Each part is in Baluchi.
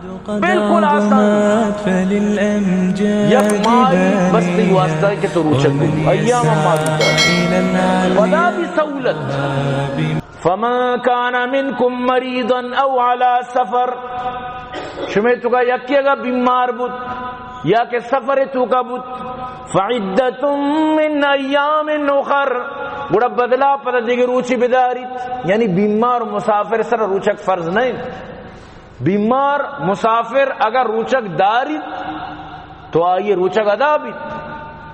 بالکل آسان۔ یک ماہی بس تئی واسطہ کہ تو روچگ ببی۔ ایام معدودہ۔ پدا بھی سہولت۔ فمن کان منکم مریضا او علی سفر، شمے توکا یکے اگا بیمار بوت یا کہ سفر توکا بوت، فعدۃ من ایام اخر، گڑا بدلہ پدا دگہ روچی بداریت۔ یعنی بیمار و مسافر سر روچگ فرض نہ انت۔ بیمار مسافر اگر روچگ داریت تو آئی روچگ ادا بیت،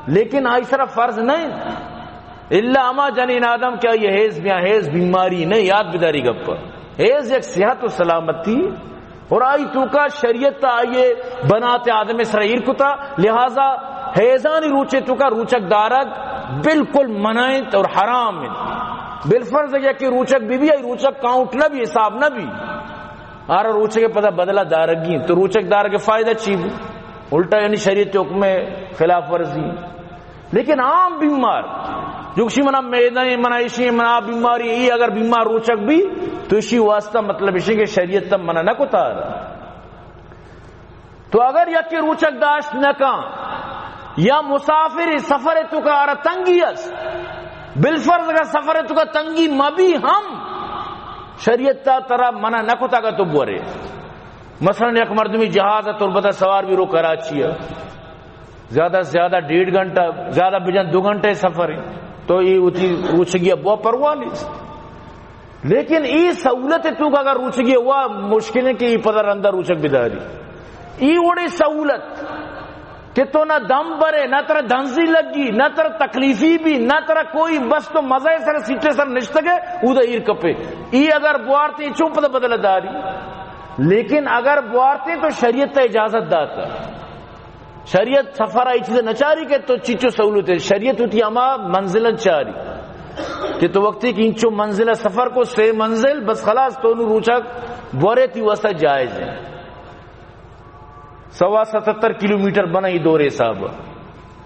لیکن آئی سرا فرض نہ انت۔ الا ہما جنین آدم کہ آئی حیض بیا، حیض بیماری نہ، یاد بداری گپ۔ حیض یک صحت و سلامتی اور آئی توکا شریعت آئی بنات آدم سرا ایر کتا، لہذا حیضانی روچے توکا روچگ دارگ بالکل منع انت اور حرام انت۔ بالفرض اگر کہ روچگ بی بی، آئی روچگ کاؤنٹ نہ بی، حساب نہ بی۔ آرا روچگ پدا بدلہ دارگی انت، تو روچگ دارگ فائدہ چی بو؟ الٹا یعنی شریعت حکم خلاف ورزی۔ لیکن عام بیمار، جو کسی منا معدہ ہیں، منا ایشی ہیں، منا بیماری، ای اگر بیمار روچگ بی تو اسی واسطہ مطلب اسی کہ شریعت تم منع نہ کتا۔ تو اگر یکے روچگ داشت نہ کن یا مسافر سفر توکا آرا تنگی است، بالفرض اگر سفر توکا تنگی مبی ہم، شریعت تا ترا منع نہ کتا کہ تو بورے۔ مثلاً یک مردمی جہاز تربت سوار بی رو کراچی ہے، زیادہ سے زیادہ ڈیڑھ گھنٹہ، زیادہ بجن دو گھنٹے سفر ہے، تو یہ ہوتی روچگی اب وہ پرواہ نہیں۔ لیکن ای سہولت توکا اگر روچگی ہوا، مشکل ہے کہ ای پدا رندا روچگ بداری۔ ای وڑی سہولت کہ تو نہ دم برے، نہ ترا دنزی لگی، نہ ترا تکلیفی بی، نہ ترا کوئی، بس تو مزہ سر سیٹے سر نشتگے، او دا ایر کپے۔ ای اگر بوارتے چون پدا بدلہ داری۔ لیکن اگر بوارتے تو شریعت تا اجازت داتا۔ شریعت سفر آئی چیز نہ چاری کہ تو چیچو سہولت ہے۔ شریعت ہوتی ہما منزل چاری کہ تو وقتی کہ انچو منزل سفر کو، سے منزل، بس خلاص تو نو روچگ بورے تی واسطہ جائز ہے۔ سوا ستتر کلومیٹر بنا ای دور حساب۔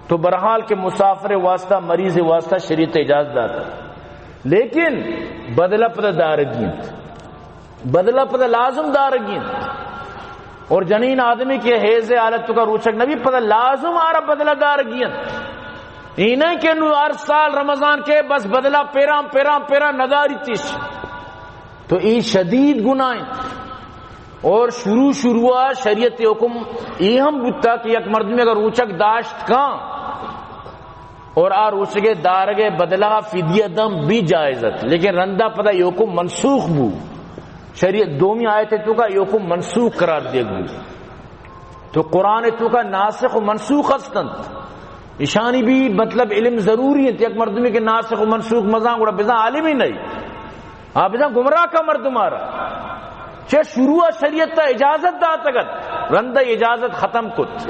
تو برحال کہ مسافر واسطہ، مریض واسطہ شریعت اجازت داتا۔ لیکن بدلہ پدا دارگی انت۔ بدلہ پدا لازم دارگی انت۔ اور جنین آدمی کہ حیض حالت توکا روچگ نبی، پدا لازم آرا بدلہ دارگی انت۔ ای نہ کہ نو ہر سال رمضان کے بس بدلہ پیران، پیران، پیران نداری تیش۔ تو ای شدید گناہ انت۔ اور شروع شروع شریعت حکم ای ہم بوتا کہ یک مردمی اگر روچگ داشت کان اور آ روچگے دارگے بدلہ فدیہ دم بھی جائز ات، لیکن رندا پدا یہ حکم منسوخ بو۔ شریعت دومی آیت توکا یہ حکم منسوخ قرار دیگ بو۔ تو قرآن توکا ناسخ و منسوخ ہستنت۔ اشانی بھی مطلب علم ضروری ہے۔ یک مردمی کہ ناسخ و منسوخ مزان گڑا بزان عالم ہی نہیں۔ آ بزان گمراہ کا مردم آ رہا۔ چہ شروع شریعت تا اجازت داتگت، رند اجازت ختم کت۔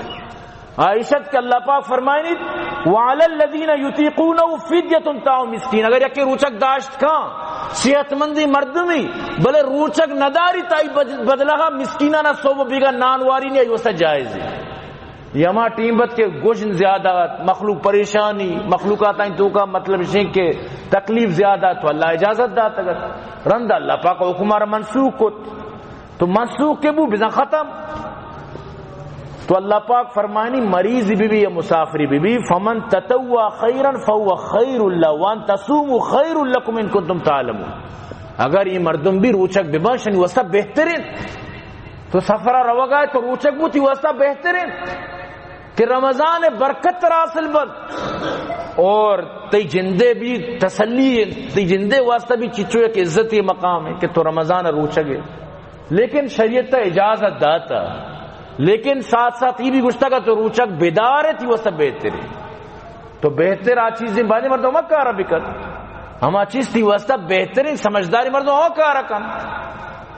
عائشت کہ اللہ پاک فرمائنیت، وعلی الذین یطیقونہ فدیۃ طعام مسکین، اگر یکے روچگ داشت کان، صحت مندی مردمی، بلے روچگ نداری، تائی بج-، بدلہ مسکینانا صوب بیگا نان واری نہیں، ایوسا جائز ہے۔ یہ ہما ٹیم بت کہ گژن زیادہ ات، مخلوق پریشانی، مخلوقات آئیں توکا مطلب شیں کہ تکلیف زیادہ ات، تو اللہ اجازت داتگت۔ رند اللہ پاک حکم آرا منسوخ کت۔ تو منسوخ کہ بو، بزاں ختم۔ تو اللہ پاک فرمانی، مریض بی بی یا مسافری بی بی، فمن تطوع خیرا فهو خیر له وان تصوموا خیر لکم ان کنتم تعلمون۔ اگر یہ مردم بھی روچگ ببان، شنی واسطہ بہترین۔ تو سفر روگا ہے تو روچگ بو تی واسطہ بہترین کہ رمضان برکت ترا حاصل بند اور تی جندے بھی تسلی، تی جندے واسطہ بھی چچو ایک عزت یہ مقام ہے کہ تو رمضان روچگ ہے۔ لیکن شریعت تا اجازت داتا، لیکن ساتھ ساتھ یہ بھی گشتا کہ تو روچگ بیدار ہے، تی واسطہ بہتر ہے۔ تو بہتر آ چیزیں بازیں مردم ہما کارا بکن، ہما چیز تی واسطہ بہترین سمجھداری مردم ہما کارا کن۔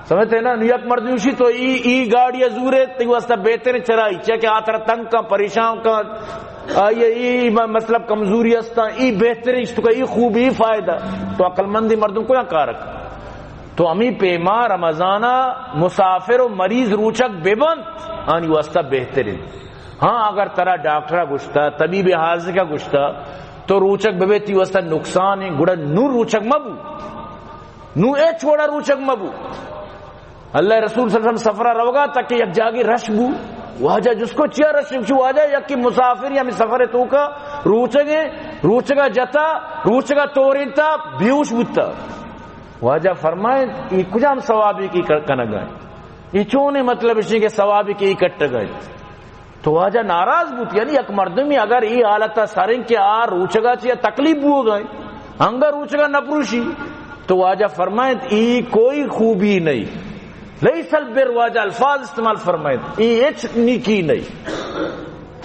سمجھتے نا؟ نو یک مردم شی تو ای، ای گاڑی زورے تی واسطہ بہترین چرائی، چیا کہ آ ترا تنگ کن، پریشان کن، آئی ای م-، مطلب کمزوری ہستا، ای بہترین تو کا ای خوبی، ای فائدہ۔ تو عقل مندی مردم کو یا کارا کن۔ تو ہمیں پیما رمضانا مسافر و مریض روچگ ببنت، آنی واسطہ بہترین۔ ہاں، اگر ترا ڈاکٹرا گشتا، طبیب حاذقا گشتا، تو روچگ ببے تی واسطہ نقصان ہے، گڑا نو روچگ مبو۔ نو اچ وڑا روچگ مبو۔ اللہ رسول صلی اللہ علیہ وسلم سفرا روگا تک یک جاگے رش بو۔ واجہ جس کو چیا رش بو؟ واجہ یکی مسافر یا ہمیں سفر توکا روچگے، روچگا جتا، روچگا تورینتا، بیہوش بوتا۔ واجہ فرمائے، یہ کجام ثوابی کی کر-، کنگا ہے؟ یہ چونے مطلب اسی کہ ثوابی کی کٹگا ہے؟ تو واجہ ناراض بوت، یعنی یک مردمی اگر ای حالتا سریں کہ آ روچگا چیا تکلیف بوگا ہے، انگا روچگا نپروشی، تو واجہ فرمائے، ای کوئی خوبی نہیں۔ لیس البر، واجہ الفاظ استعمال فرمائے، ای ہچ نیکی نہیں۔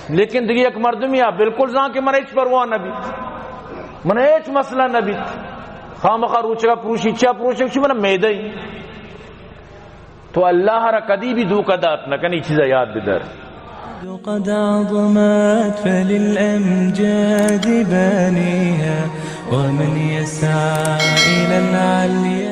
لیکن دیگه یک مردمی آ بالکل زان کہ من ہچ پرواہ نبی، من ہچ مسئلہ نبی، خامخا روچگا پروشی، چیا پروشی؟ چی من میدہ ہی۔ تو اللہ را کدی بھی دھوکہ دات نہ کنی، چیزا یاد بدار۔ قد عظمت فللأمجاد بانيها، ومن يسعى إلى العليا